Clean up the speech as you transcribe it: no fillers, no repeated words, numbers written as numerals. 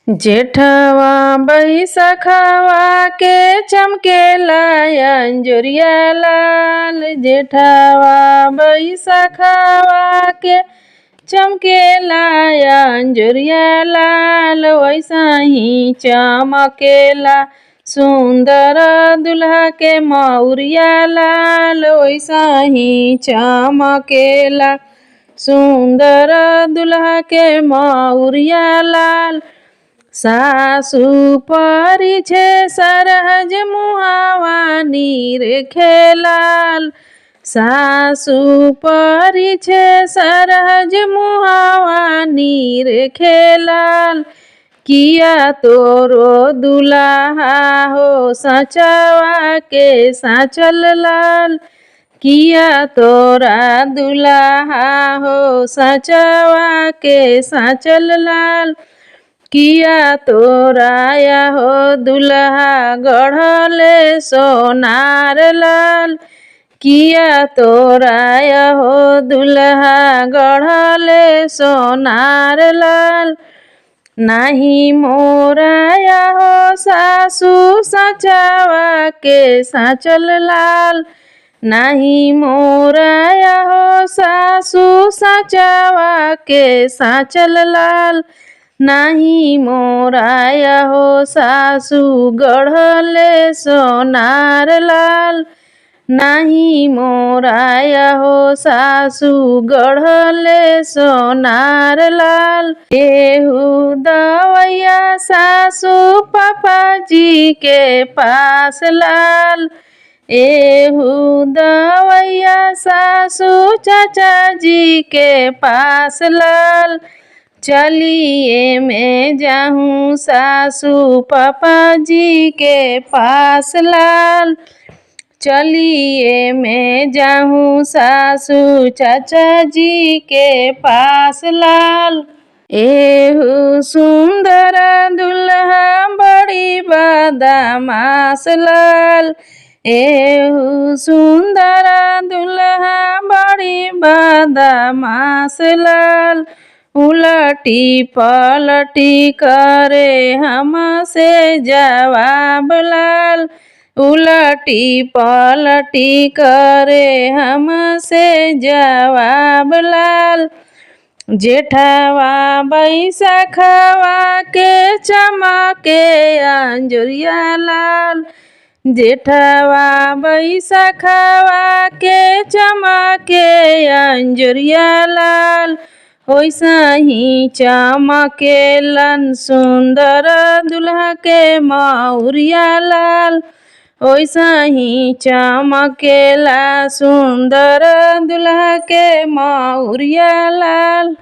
जेठवा बैसखवा के चमकेला अंजुरिया लाल। जेठवा बैसखवा के चमकेला अंजुरिया लाल। वैसा ही चमकेला सुंदर दुल्हा के मौरिया लाल। वैसा ही चमकेला सुंदर दुल्हा के मौरिया लाल। सासु परिछे सरहज मुहावा नीर खेलाल। सासु परिछे सरहज मुहावा नीर खेलाल। किया तोरो दुल्हा हो सचवा के साचल लाल। किया तोरा दुल्हा हो सचवा के साचल लाल। किया तोराया हो दुल्हा गढ़ले सोनार लाल। किया तोराया हो दुल्हा गढ़ले सोनार लाल। नाही मोराया हो सासू सचावा के साचल लाल। नाही मोराया हो सासू सचावा के साचल लाल। नाही मोराया हो सासू गढ़ले सोनार लाल। नाही मोराया हो सासू गढ़ले सोनार लाल। एहू दवैया सासू पापा जी के पास लाल। एहू दवैया सासू चाचा जी के पास लाल। चलिए मैं जाऊँ सासू पापा जी के पास लाल। चलिए मैं जाऊँ सासू चाचा जी के पास लाल। एहू सुंदर दुल्हा बड़ी बदमाश लाल। एहू सुंदर दुल्हा बड़ी बदमाश लाल। उलटी पलटी करे हमसे जवाब लाल। उलटी पलटी करे हमसे जवाब लाल। जेठवा बैसखवा के चमके अंजुरिया लाल। जेठवा बैसखवा के चमके अंजुरिया लाल। वैसा ही चमकेलन सुंदर दुल्हा के मौरिया लाल। वैसा ही चमकेला सुंदर दुल्हा के मौरिया लाल।